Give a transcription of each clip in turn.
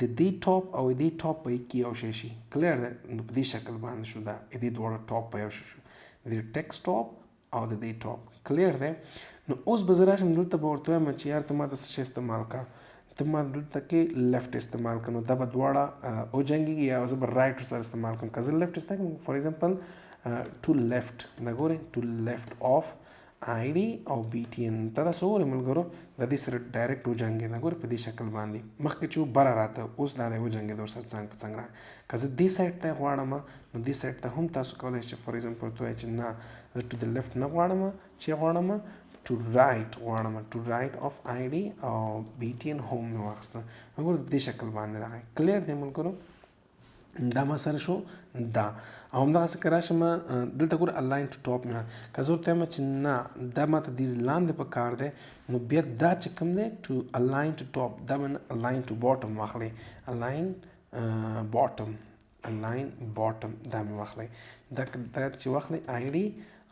د دې top او د دې top په کې یو شی شي. clear ده؟ نو په دې شکل باندې شو، دا د دې دواړه top په یو شی شو، د دې text top او د دې top. clear ده؟ نو اوس به زه راشم دلته به ورته وایم چې یار ته ما ته څه شی استعمال کړه، ته ما دلته کې left استعمال کړه، نو دا به دواړه وجنګېږي، یا زه به right سره استعمال کړم. که زه left استعمال کړم، for example to left، دا ګورې to left of ID او BTN، ته دا څه وګورې ملګرو، د دې سره direct وجنګېده. دا ګورې په دې شکل باندې مخکې چې بره راته، اوس دا دی وجنګېده ورسره څنګ په څنګ راغی. که زه دې side ته غواړم، نو دې side ته هم تاسو کولی شئ چې for example ورته ووایئ چې نه، زه to the left نه غواړم، چې غواړم to right غواړم، to right of ID او BTN home مې واخیسته. وګوره دې شکل باندې راغی. clear دی ملګرو؟ دا ما سره شو دا. او همدغسې که راشم دلته ګوره align to top مې، که زه ورته وایم چې نه دا ماته دې لاندې په کار دی، نو بیا دا چې کوم دی to align to top، دا به نه align to bottom واخلئ، align bottom، align bottom دا مې واخلئ. دا چې واخلئ ID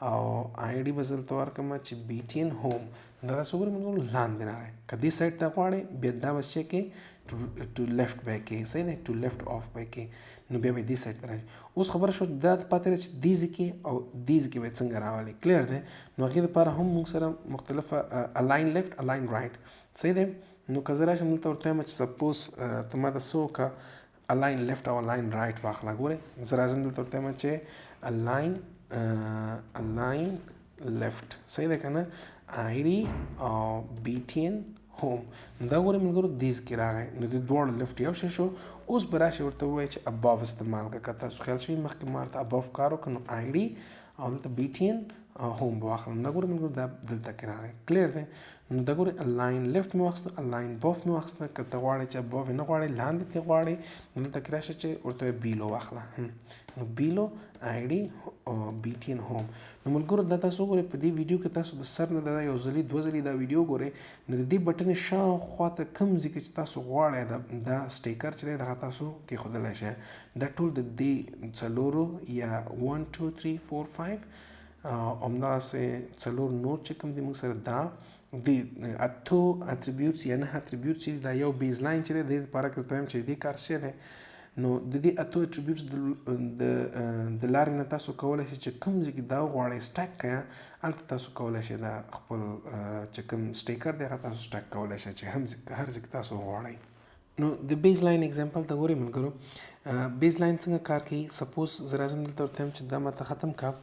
او ID به زه دلته ورکړم چې BTN home، دا تاسو وګورئ ملګرو لاندې راغی. که دې side ته غواړئ بیا دا به څه کې to left به کې، صحیح دی، to left of به کې، نو بیا به دې side ته راشي. اوس خبره شو دا پاتې ده چې دې ځای کې او دې ځای کې به څنګه راولي. clear دی؟ نو هغې دپاره هم موږ سره مختلفه align left، align right، صحیح دی. نو که زه راشم دلته ورته وایم چې suppose ته ما ته څه وکړه، align left او align right واخله. ګورې زه راځم دلته ورته وایم چې align left، صحیح ده که نه، ID او BTN home. نو دا ګورې ملګرو دې ځای کې راغی، نو د دواړو left یو شی شو. اوس به راشي ورته ووایي چې above استعمال کړه. که تاسو خیال شوي مخکې ما ورته above کار وکړ، نو ID او دلته BTN home به واخلم. دا ګورې ملګرو دا دلته کې راغی. clear دی؟ نو دا ګورې align left مې واخیسته، align above مې واخیسته. که ته غواړې چې above یې نه غواړې، لاندې ترې غواړې، نو دلته کې راشه چې ورته وایي below واخله. نو below ID BTN home. نو ملګرو دا تاسو وګورئ په دې ویډیو کې تاسو د سر نه دا یو ځلي دوه ځلي دا ویډیو ګورئ، نو د دې button شاوخوا ته کوم ځای کې چې تاسو غواړئ دا sticker چې دی دغه تاسو کېښودلی شئ. دا ټول د دې څلورو یا 1 2 3 4 5 همدغسې څلور نور چې کوم دي موږ سره دا د اتو attributes یا نهه attributes چې دا یو baseline چې دی د دې لپاره که درته وایم چې دې کار څه دی، نو د دې اتو attributes د لارې نه تاسو کولی شئ چې کوم ځای کې دا وغواړئ stack کړئ، هلته تاسو کولی شئ دا خپل چې کوم sticker دی هغه تاسو stack کولی شئ چې هر ځای کې تاسو وغواړئ. نو د baseline example ته ګورئ ملګرو، baseline څنګه کار کوي. suppose زه راځم دلته ورته وایم چې دا ماته ختم کړه،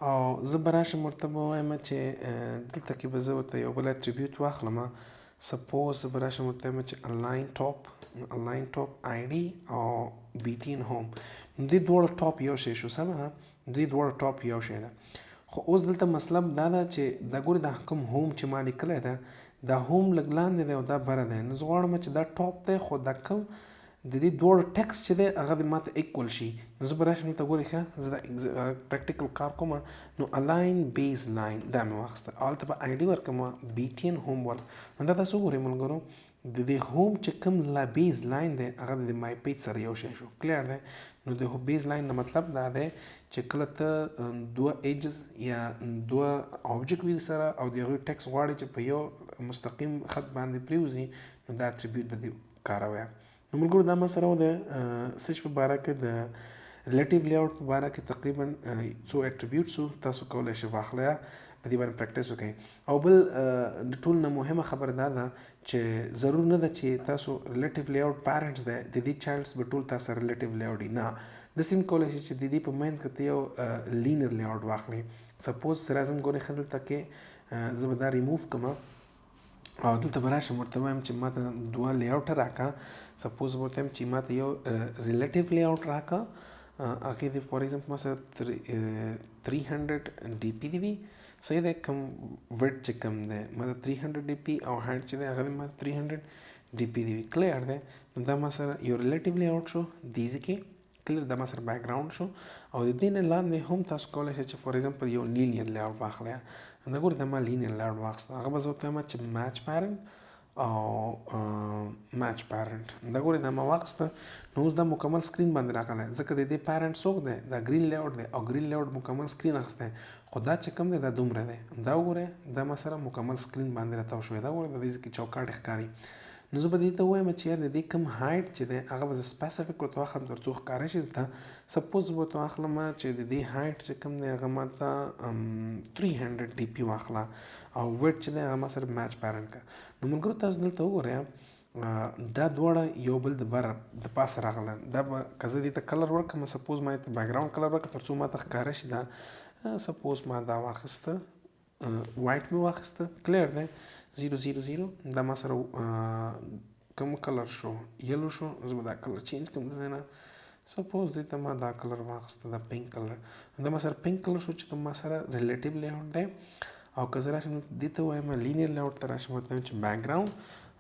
او زه به راشم ورته به ووایم چې دلته کې به زه ورته یو بل attribute واخلم. suppose زه به راشم ورته وایم چې align top، align top ID او BTN home. نو دې دواړو top یو شی شو، سمه ده؟ دې دواړو top یو شی ده. خو اوس دلته مسله دا ده چې دا ګورې دا کوم home چې ما لیکلی ده، دا home لږ لاندې دی او دا بره دی. نو زه غواړم چې دا top دی، خو دا کوم د دې دواړو text چې دی هغه دې ماته equal شي. نو زه به راشم دلته ګورې ښه، زه دا practical کار کوم. نو align baseline دا مې واخیسته، او هلته به ID ورکړم BTN home ورک. نو دا تاسو وګورئ ملګرو، د دې home چې کوم لا baseline دی هغه د my page سره یو شی شو. clear دی؟ نو د baseline نه مطلب دا دی چې کله ته دوه edges یا دوه object وي سره او د هغوی text غواړي چې په یو مستقیم خط باندې پرېوځي، نو دا attribute به دې کاروی. نو ملګرو دا ما سره و د سچ په باره کې، د relative layout په باره کې تقریبا څو attributes وو، تاسو کولی شئ واخلئ، په دې باندې practice وکړئ. او بل د ټولو نه مهمه خبره دا ده چې ضرور نه ده چې تاسو relative layout parents دی، د دې childs به ټول تاسو سره relative layout وي، نه، داسې هم کولی شئ چې د دې په منځ کې ته یو linear layout واخلئ. suppose زه راځم ګورئ ښه دلته کې زه به دا ریموو کړم او دلته به راشم ورته وایم چې ما ته دوه layout راکړه. suppose به ورته وایم چې ما ته یو relative layout راکړه، هغې دې for example ما سره 300 dp دی وي، صحیح دی، کوم width چې کوم دی ما ته 300 dp او height چې دی هغه دې ما ته 300 dp دی وي. clear دی؟ نو دا ما سره یو relative layout شو دې ځای کې. clear، دا ما سره background شو. او د دې نه لاندې هم تاسو کولی شئ چې for example یو linear layout واخلئ. دا ګورئ دا ما linear layout واخیسته، هغه به زه ورته وایم چې match parent او match parent. دا ګورئ دا ما واخیسته، نو اوس دا مکمل screen باندې راغلی، ځکه د دې parent څوک دی، دا green layout دی او green layout مکمل screen اخیستی، خو دا چې کوم دی دا دومره دی. دا وګورئ دا ما سره مکمل screen باندې راتاو شوی، دا وګورئ د دې ځای کې چوکاټ ښکاري. نو زه به دې ته ووایم چې یار د دې کوم height چې دی هغه به زه specific ورته واخلم تر څو ښکاره شي درته. suppose زه به ورته واخلم چې د دې height چې کوم دی هغه ما ته 300 dp واخله او width چې دی هغه ما سره match parent کړه. نو ملګرو تاسو دلته وګورئ دا دواړه یو بل د بر د پاسه راغله. دا به که زه دې ته color ورکړم، suppose ما دې ته background color ورکړه تر څو ما ته ښکاره شي. دا suppose ما دا واخیسته، white مې واخیسته، clear دی، 0 0 0. دا ما سره کوم color شو؟ yellow شو. زه به دا color change کړم د ځای نه. suppose دې ته ما دا color واخیسته، دا pink color. دا ما سره pink color شو چې کوم ما سره relative layout دی. او که زه راشم دې ته وایم linear layout ته راشم، ورته وایم چې background،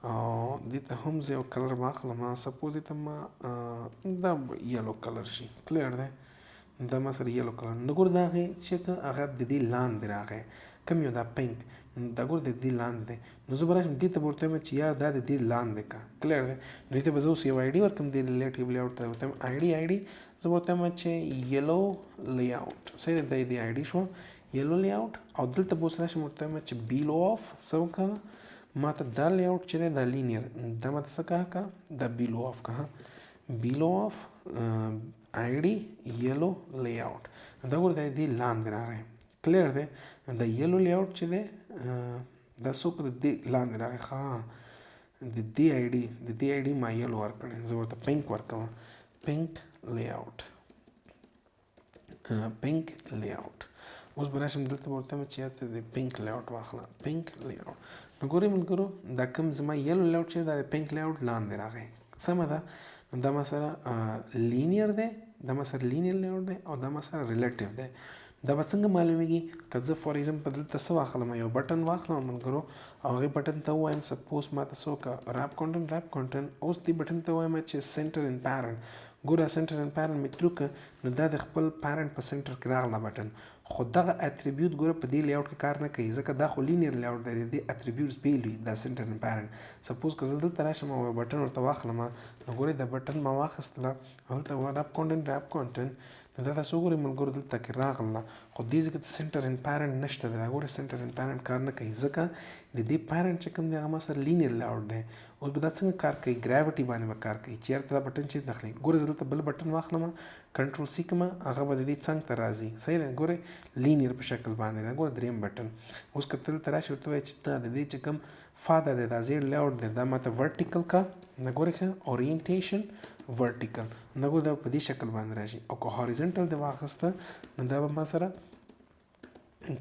او دې ته هم زه یو color واخلم. suppose دې ته ما دا yellow color شي، clear دی، دا ما سره yellow color. نو ګوره دا هغې چې که هغه د دې لاندې راغی، کوم یو دا pink، دا ګوره د دې لاندې دی. نو زه به راشم دې ته به ورته وایم چې یار دا د دې لاندې که، clear دی. نو دې ته به زه اوس یو ID ورکړم دې relative layout ته، ورته وایم ID، زه به ورته وایم چې yellow layout، صحیح دی، دا دې ID شوه yellow layout. او دلته به اوس راشم ورته وایم چې below of څه وکړه، ما ته دا layout چې دی دا linear، دا ما ته څه که دا below of که، below of ID yellow layout. دا ګوره دا دې لاندې راغی، clear دی. دا yellow layout چې دی دا څوک د دې لاندې راغی؟ ښه د دې ID، د دې ID ما yellow ورکړی، زه ورته pink ورکوم، pink layout، pink layout. اوس به راشم دلته به ورته وایم چې یار ته د pink layout واخله، pink layout. نو ګورئ ملګرو دا کوم زما yellow layout چې دا د pink layout لاندې راغی، سمه ده. نو دا ما سره linear دی، دا ما سره linear layout دی او دا ما سره relative دی. دا به څنګه معلومیږي؟ که زه for example دلته څه واخلم، یو button واخلم ملګرو، او هغې button ته ووایم suppose ما ته څه وکړه، wrap content، wrap content. اوس دې button ته ووایم چې center in parent. ګوره center in parent مې true که، نو دا د خپل parent په center کې راغله button. خو دغه attribute ګوره په دې layout کې کار نه کوي، ځکه دا خو linear layout دی، د دې attributes بېل وي دا center in parent. suppose که زه دلته راشم او یو button ورته واخلم، نو ګورئ دا button ما واخیستله، دلته wrap content، wrap content. نو دا تاسو وګورئ ملګرو دلته کې راغله، خو دې ځای کې center in parent نشته دی. دا ګورئ center in parent کار نه کوي، ځکه د دې parent چې کوم دی هغه ما سره linear layout دی. اوس به دا څنګه کار کوي؟ gravity باندې به کار کوي، چېرته دا button چېرته اخلي. ګوره زه دلته بل button واخلم، control C کړم، هغه به د دې څنګ ته راځي، صحیح دی. ګورئ linear په شکل باندې دی. ګوره دریم button. اوس که ته دلته راشې ورته ووایې چې دا د دې چې کوم father دی، دا زیړ layout دی، دا ماته vertical کا، دا ګورې ښه orientation vertical، دا ګوره دا په دې شکل باندې راشي. او که horizontal دی واخیسته، نو دا به ما سره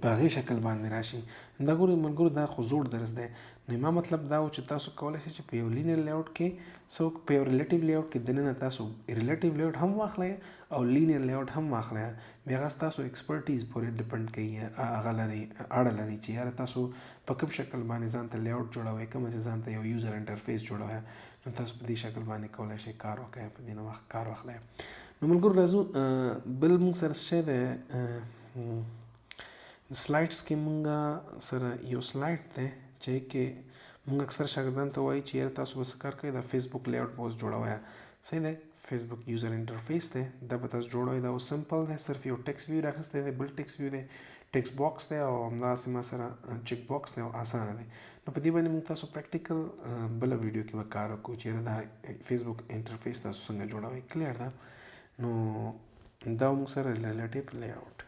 په هغې شکل باندې راشي. دا ګورئ ملګرو دا خو زوړ درس دی. نو ما مطلب دا و چې تاسو کولی شئ چې په یو linear layout کې څوک په یو relative layout کې دننه تاسو relative layout هم واخلئ او linear layout هم واخلئ، بیا هغه ستاسو expertise پورې depend کوي، هغه لري اړه لري چې یاره تاسو په کوم شکل باندې ځان ته layout جوړوئ، کوم چې ځان ته یو user interface جوړوئ. نو تاسو په دې شکل باندې کولی شئ کار وکړئ، په دې وخت کار واخلئ. نو ملګرو راځو بل موږ سره څه شی دی؟ slides کې مونږ سره یو slide دی چې کې مونږ اکثر شاګردان ته وایي چې یاره تاسو به څه کار کوئ، دا فیسبوک layout به اوس جوړوئ، صحیح دی. فیسبوک user interface دی، دا به تاسو جوړوئ. دا اوس simple دی، صرف یو text view راخیستی دی، بل text view دی، text box دی او همداسې ما سره check box دی او اسانه دی. نو په دې باندې موږ تاسو practical بله ویډیو کې به کار وکړو چې یاره دا فیسبوک interface تاسو څنګه جوړوئ، clear ده. نو دا موږ سره relative layout.